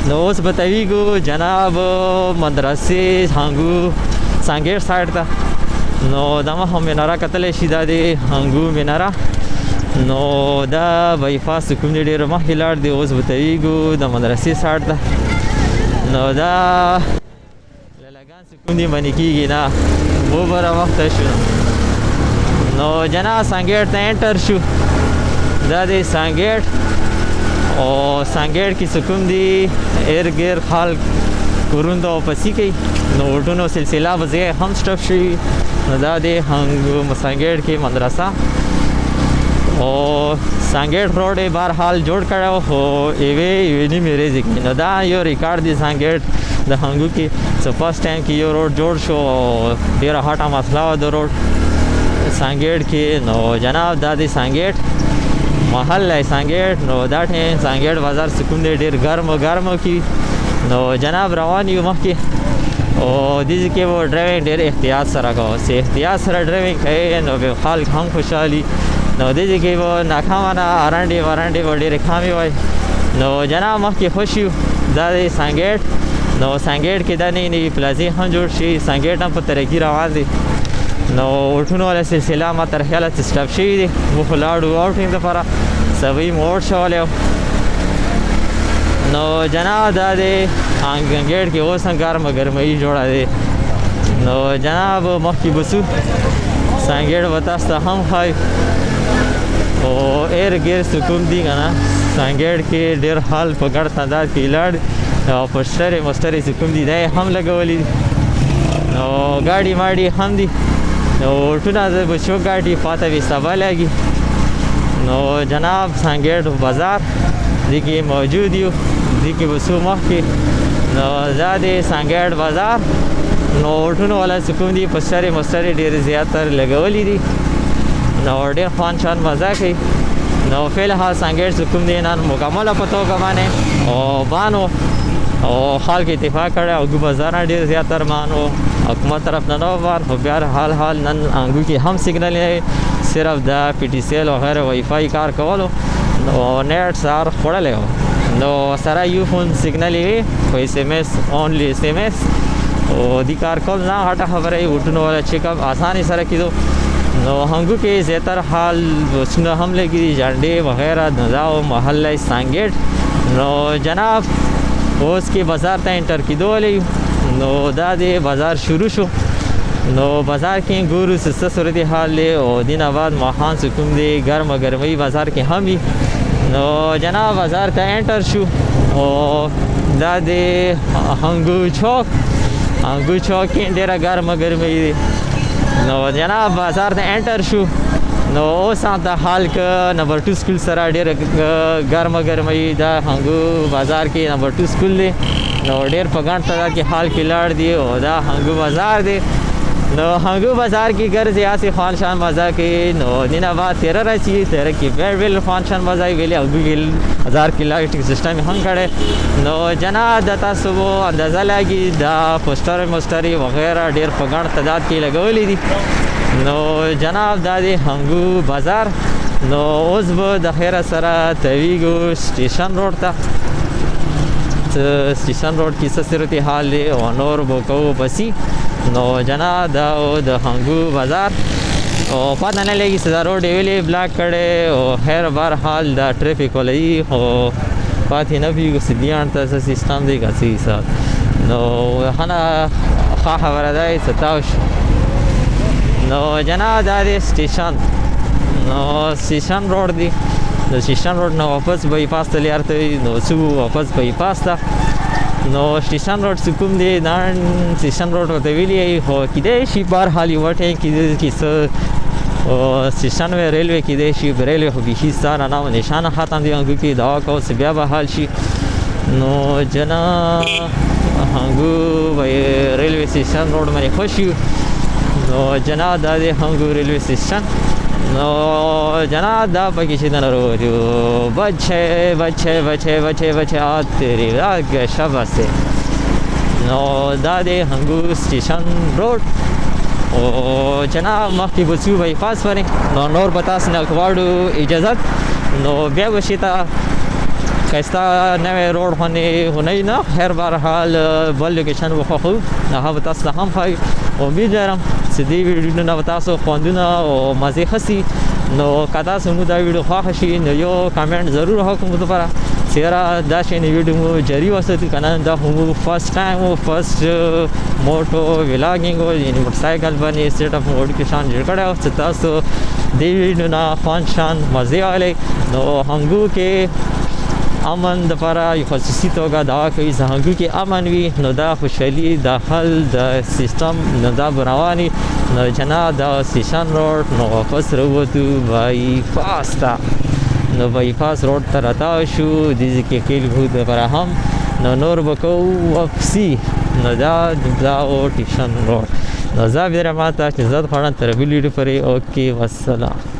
نو اوس به تویږو جناب مدرسې هنګو سانګیټ سایډ ته. نو دا مخه مناره کتلی شي، دا دی هنګو مناره. نو دا بای پاس کوم دی ډېر مخکې لاړ دی. اوس به تویږو د مدرسې سایډ ته. نو دا لګان سکون دی منې کېږي نه، وبره وخته شو. نو جناب سانګیټ ته انټر شو. دا دی سانګیټ، او سانګیټ کې سکون دی ایر ګیر خال کورون ته پسی کوي. نو وټونو سلسله به ځای هم سټپ شوي. نو دا دی هنګ سانګیټ کې مدرسه، او سانګیټ روډ یې بهرحال جوړ کړی، خو یوې یوې نیمې ورځې کې. نو دا یو ریکارډ دی سانګیټ د هنګو کې چې فرسټ ټایم کې یو روډ جوړ شو، او ډېره غټه مسله وه د روډ سانګیټ کې. نو جناب دا دی سانګیټ محل دی سانګیټ. نو دا ټایم سانګیټ بازار سکون دی ډېر ګرم ګرم کې. نو جناب روان یو مخکې، او دې کې و ډرایوینګ ډېر احتیاط سره کوو. چې احتیاط سره ډرایوینګ کوي نو به خلک هم خوشحالي. نو دې کې و ناکامه نه ارنډې ورنډې به ډېرې کمې وای. نو جناب مخکې خوش یو. دا دی سانګیټ. نو سانګیټ کې دا نوې نوې پلازې هم جوړ شي، سانګیټ هم په ترقي روان دی. نو وټونو والا سلسله ما تر خیاله چې سټاپ شوي دي. موږ خو لاړو آوټینګ دپاره، سبۍ مو اوټ شولی. نو جناب دا دی انګیټ کې اوس هم ګرمه ګرمۍ جوړه دی. نو جناب مخکې به ځو، سانګیټ به تاسو ته هم ښایي، او ایر ګیر سکون دی که نه. سانګیټ کې ډېر حال په ګڼ تعداد کې لاړ، او پوسټرې موسټرې چې کوم دي دا یې هم لګولي دي. نو ګاډي ماډي هم دي. نو ټونه د بچو ګاډي خواته به سبا لګي. نو جناب سانګیټ بازار دې کې موجود یو، دې کې به څو مخکې. نو دا دی سانګیټ بازار. نو ټونو والا چې کوم دي پوسټرې موسټرې ډېرې زیاتر لګولي دي. نو ډېر خوان شان مزه کوي. نو فی الحال سانګیټ چې کوم دی نن مکمله په توګه باندې او بانو، او خلک اتفاق کړی، او ګو بازار ډېر زیاتر مانو حکومت طرف نه نه بان. خو بیا حال حال نن انګو کې هم سیګنل نه، صرف د پی ټي سی ال وغیره وای فای کار کولو. نو نیټ سار خوړلی و، نو سره یو فون سیګنل یې، خو اس ایم اس اونلی اس ایم اس او دی کار کول نه. غټه خبره یې وټونو والا چیک اپ اساني سره کېدو. نو هنګو کې زیاتر حال بسونه هم لګي دي، جنډې وغیره. نو دا محله سانګیټ. نو جناب اوس کې بازار ته انټر کېدو. نو دا دی بازار شروع شو. نو بازار کې ګورو چې څه صورتحال دی، او دین آباد ماښام چې کوم دی ګرمه ګرمۍ بازار کې هم وي. نو جناب بازار ته انټر شو، او دا دی هنګو چوک. هنګو چوک کې ډېره ګرمه ګرمۍ دی. نو جناب بازار ته انټر شو. نو اوس هم د حال کې نمبر 2 سکول سره ډېره ګرمه ګرمۍ دا هنګو بازار کې نمبر 2 سکول دی. نو ډېر په ګڼ تعداد کې حال کې لاړ دی، او دا هنګو بازار دی. نو هنګو بازار کې ګرځي هسې خوان شان مزه کوي. نو دینه بعد تیره راشي، تیره کې بیا ویل خوان شان مزه ویلې. هنګو کې بازار کې لایټینګ سیستم هم کړی. نو جناب د تاسو اندازه لګي دا پوسټر موسټرې وغیره ډېر په ګڼ تعداد کې لګولي دي. نو جناب دا دی هنګو بازار. نو اوس به د خیره سره تویږو سټیشن روډ ته. سټیشن روډ کې څه صورتحال دی او نور به کوو پسې. نو جناب دا د هنګو بازار، او پته نه لګي چې دا روډ یې ولې بلاک کړی. او خیر بهرحال دا ټریفک ولایي، خو پاتې نه پوهېږو چې دې ته څه سیستم دی که څه حساب. نو ښه ښه خبره ده چې تاو شو. نو جناب دا دی سټیشن. نو سټیشن روډ دی. د سټیشن روډ نه واپس بای پاس ته لار ته، نو څو واپس بای پاس ته. نو سټیشن روډ چې کوم دی نن سټیشن روډ ورته ویلی، خو کیدای شي بهرحال یوه ټایم کې څه سټیشن وی ریلوې کیدای شي. ریلوې خو بیخي ستا نام نشانه ختم دی هنګو کې. دعا کوو چې بیا بحال شي. نو جناب هنګو ریلوې سټیشن روډ باندې خوش یو. نو جناب دا دی هنګو ریلوې سټیشن. نو جناب دا پکې چې نه وروتو، بچې بچې بچې بچې بچې آ تیرې راګه شاباسه. نو دا دی هنګو سټیشن روډ. او جناب مخکې به ځو بای پاس باندې. نو نور به تاسو نه غواړو اجازت. نو بیا به شي ته. ښایسته نوی روډ باندې خو نه نه، خیر بهرحال بل لوکیشن به خوښوو، هغه به تاسو ته هم ښایي. امید لرم چې دې ویډیو نه به تاسو خوندونه او مزې ښه سي. نو که تاسو مو دا ویډیو خوښه شي نو یو کمنټ ضرور وکړو لپاره چې یاره دا شی ویډیو مو جاري وساتو، که نه دا خو مو فرست ټایم و، فرست موټو ولاګینګ و، یعنې موټرسایکل باندې سیټ اپ مو وړوکی شان جوړ کړی و چې تاسو دې ویډیو نه خوند شان مزې واخلئ. نو هنګو کې امن دپاره یو خصوصي توګه دعا کوي چې هنګو کې امن وي، نو دا خوشحالي داخل د سیستم نو دا به روان وي. نو جناب دا سټیشن روډ نو واپس راووتو بای پاس ته، نو بای پاس روډ ته راتاو شو، دې ځای کې کیل بهود لپاره هم نو نور به کوو واپسي. نو دا دا و سټیشن روډ. نو زه بیا ما ته چې زه خوړم تر بلې ویډیو پورې. اوکې، والسلام.